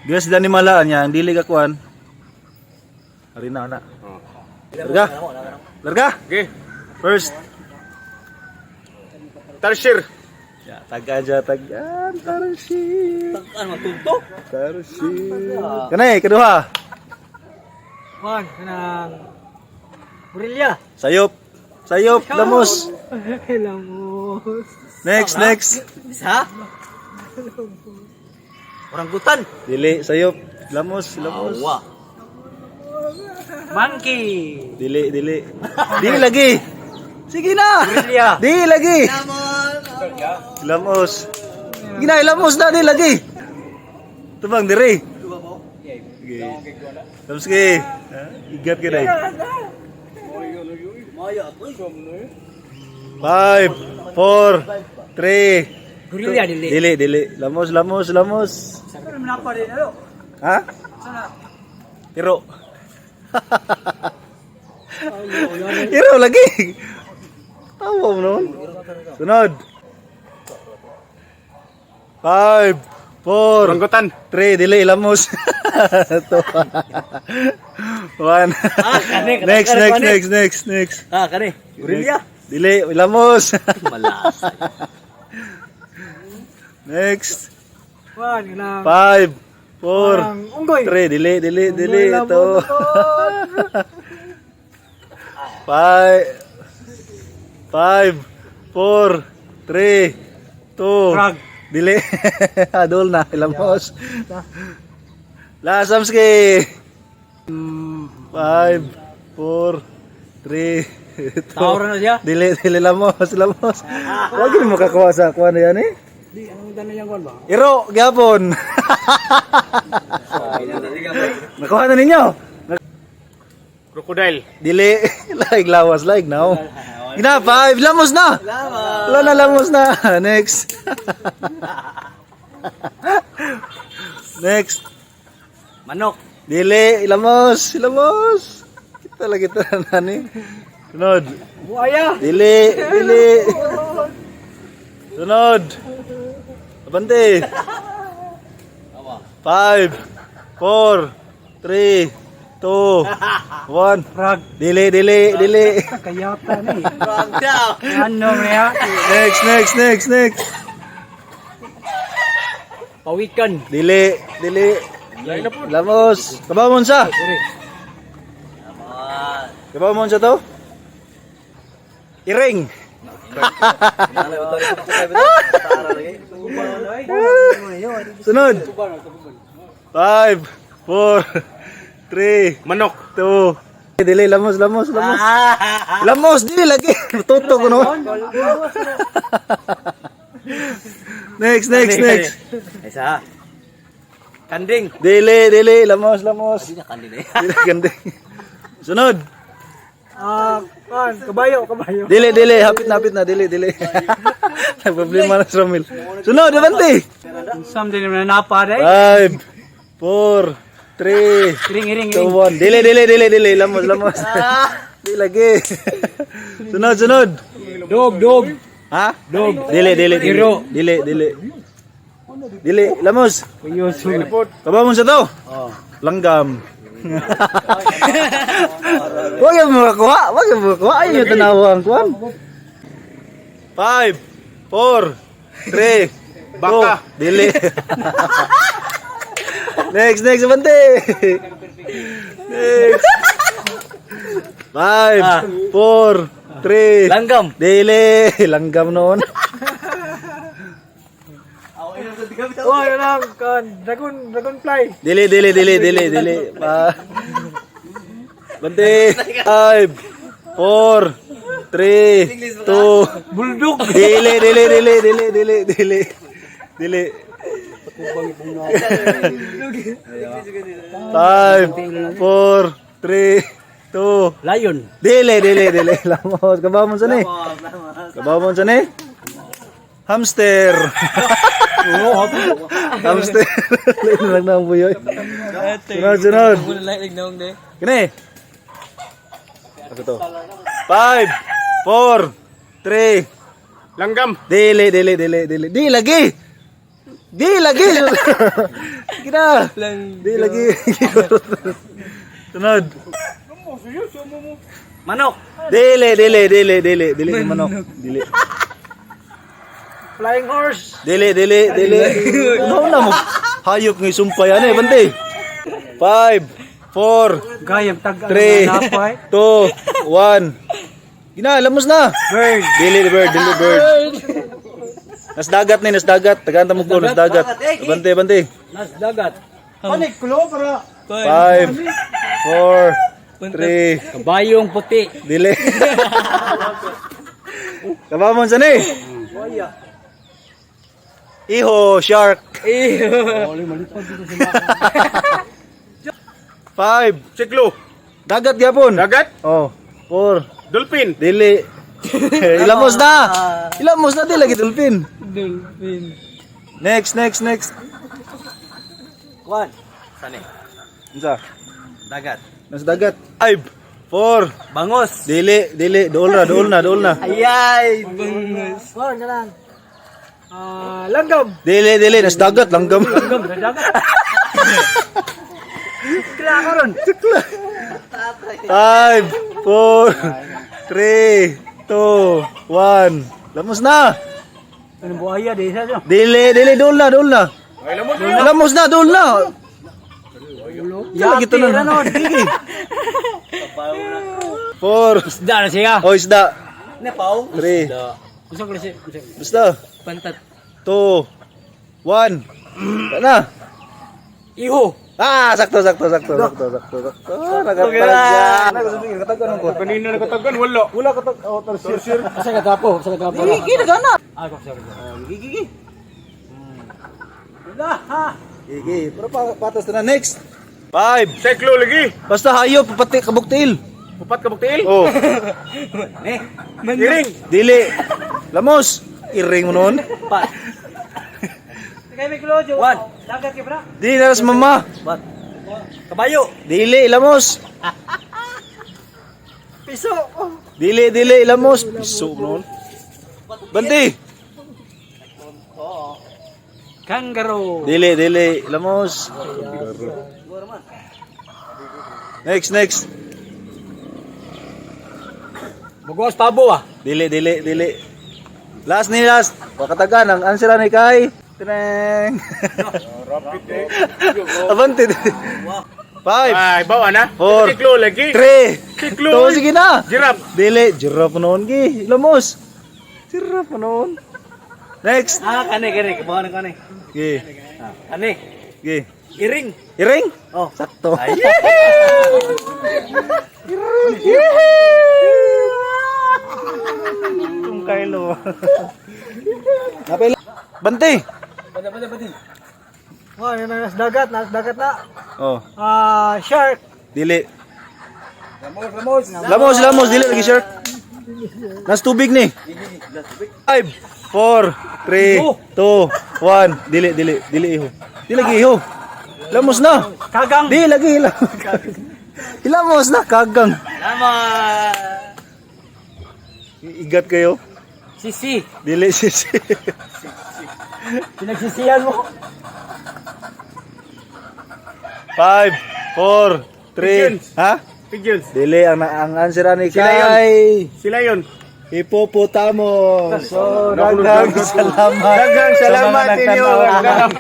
Guess the animal niya, ang dili ka kuan. Ari na na. Larga. Larga. Okay. First. Tarsier. Ya, taga dya, tagaan, tarsier. Ano, tuntok? Tarsier. Kanay, kaduha. Juan, kanang gorilla. Sayop. Sayop, lamos. Lamos. Next, next. Isa? Orangutan. Dili, sayop. Lamos, lamos. Awa. Monkey. Dili, dili. Dili lagi. Sige na. Gorilla. Di lagi. Lamos. Sige na, lamos na di lagi. Tubang diri. Sige. Lamos ki. Ha? Igat ka dai. Five, four, three. Gorilla dili. Dili, dili. Lamos, lamos, lamos. Ha? Tiro. Tiro lagi. Tawa mo noon. Sunod. Five, four, Orangutan. three, dili, lamos. Ito. One. Ah, kani, kani, Next, kani, next, kani. Next, next, next. Ah, kani. Gorilla. Dili, lamos. Malasa. Next. Juan, kanang Five, four, unggoy. three, dili, dili, dili. Ito. Five, five, four, three, two. Frog. Dili. Adol na. Ilamos. Last, Samski. Five, four, three, two. Tao na siya. Dili, dili, lamos, lamos. Wag mo makakuha sa kuha na yan eh. Di, anong tanan niyang kuan ba? Iro, gyapon. Nakuha na ninyo. Crocodile. Dili, laig lawas, laig now. Gina, five, lamos na! Wala na, lamos na. Next. Next. Manok. Dili, lamos, lamos. Kita lagi tanan ni. Sunod. Buaya. Dili, dili. Sunod. Abante. Five, four, three, two, one. Frog. Dili, dili, dili. Kayata ni. Frog daw. Ano niya? Next, next, next, next. Pawikan. Dili, dili. Lamos. Kabamon sa. Kabamon sa to? Iring. Sunod. Five, four, three, Manok. two. Dili, lamos, lamos, lamos. Lamos, dili lagi. Tuto ko no. Next, next, next. Isa. Kanding. Dili, dili, lamos, lamos. Hindi na kanding eh. Dili, ganding. Sunod. Ah, kan, kabayo, kabayo. Dili, dili, hapit na, hapit na, dili, dili. Nagproblema na si Romil. Sunod, abante. Something na napa day. Five, four, three, Iring, iring, two, one. Dili, dili, dili, dili. Lamos, lamos. Dili lagi. Sunod, sunod. Dog, dog. Ha? Dog. Dili, dili, dili. Iro. Dili, dili. Dili, lamos. Kuyoso. Kabamon sa to? Oh. Langgam. Wag yung makakuha, wag yung makakuha. Ay, yung tanawa ang kuwan. Five, four, three, Baka. two, dili. Next, next, abante. Next. Five, four, three. Langgam. Dili. Langgam noon. Oh, yun lang, kan, dragon, dragonfly. Dili, dili, dili, dili, dili. Pa. Bante. Five, four, three, two. Bulldog. Dili, dili, dili, dili, dili, dili. Dili. Five, four, three, two. Lion. Dili, dili, dili. Lamos. Kabamon sa ni. Kabamon sa ni. Hamster. Hamster. Lain lang na ang buyoy. Sunod, sunod. Kini. Ako to. Five, four, three. Langgam. Dili, dili, dili, dili. Di lagi. Di lagi. Gina. Di lagi. Sunod. Manok. Dili, dili, dili, dili, dili ni manok. Dili. Flying horse. Dili, dili, dili. Ano na mo? Hayop ng sumpay ano eh, bante. 5, 4, Gayam tag 3, 2, 1. Gina, lamos na. Bird. Dili bird, dili bird. Nas dagat ni, nas dagat. Tagaan mo ko, nas dagat. Bante, bante. Nas dagat. Panik kulo para. 5, 4, 3, Kabayong puti. Dili. Kabamon sa ni. Iho, shark. 5. Siklo. Dagat gyapon. Dagat. Oh. 4. Dolphin. Dili. Ilamos na. Ilamos na di lagi dolphin. Dolphin. Next, next, next. Kwan. Sani. Unsa? Dagat. Nasa dagat. 5, 4. Bangos. Dili, dili. Dool na, dool na, dool na. Ayay, bangos. Kwan na lang. Ah, langgam. Dili, dili. Nasa dagat, langgam. Langgam sa dagat. Kla ka ron. 5, 4, 3, 2, 1. Lamos na. Ano buhaya di sa Dili, dili, dool na, dool na. Ay, lamon na. Lamos na, dool na. Lagi to na. Sige. 4. Isda na siya. Oh, isda. Na pao. 3. Gusto ko siya. Basta. Pantat. 2, 1. Na. Iho. Ah, sakto, sakto, sakto, sakto, sakto, sakto. Nakatagyan. Nakatagyan ko. Kanina nakatagan, wala. Wala katag. Oh, tarsir. Asa ka tapo? Asa ka tapo? Gigi, nagana. Ah, ko sorry. Gigi, gigi. Gigi, pero patas na next. 5. Siklo lagi. Basta hayop, pati kabuktil. Upat ka buktil. Oh, Eh, Iring. dili. Lamos. Iring mo noon. Pa. One. Dagat kay bra. Dili na sa mama. What? Kabayo. Dili, lamos. Piso. Dili, dili, lamos. Piso mo noon. Banti. Kangaroo. Dili, dili, lamos. Next, next. Bugos pabo ah. Dili, dili, dili. Last ni last. Pakatagan ang answer ni kay. Teneng. Abante. 5, Ay, bawa na. 4, Siklo lagi. 3, Siklo. 2, sige na. Giraffe. Dili, giraffe noon gi. Lamos. Giraffe noon. Next. Ah, kani kani, kabahan kani. Gi. Kani. Gi. Iring. Iring? Oh. Sakto. Iring. Kung Carlo. Napil. Bante. Bante bante bante. Oh, yun na nas dagat na. Oh, Ah, shark. dili. Lamos, lamos. Lamos, lamos, dili lagi shark. Nas tubig ni. 5, 4, 3, 2, 1. Dili, dili, dili iho. Dili lagi iho. Lamos na. Kagang. Di lagi hilamos. Hilamos na kagang. Lamos. Igat kayo. Sisi. Dili sisi. Pinagsisihan mo. 5, 4, 3. Ha? Pigeons. Dili ang answer ni Sila yun. kay Sila yun. Hipopotamo. So, daghang salamat. Daghang sa mga salamat inyo. nagtanaw. Daghang.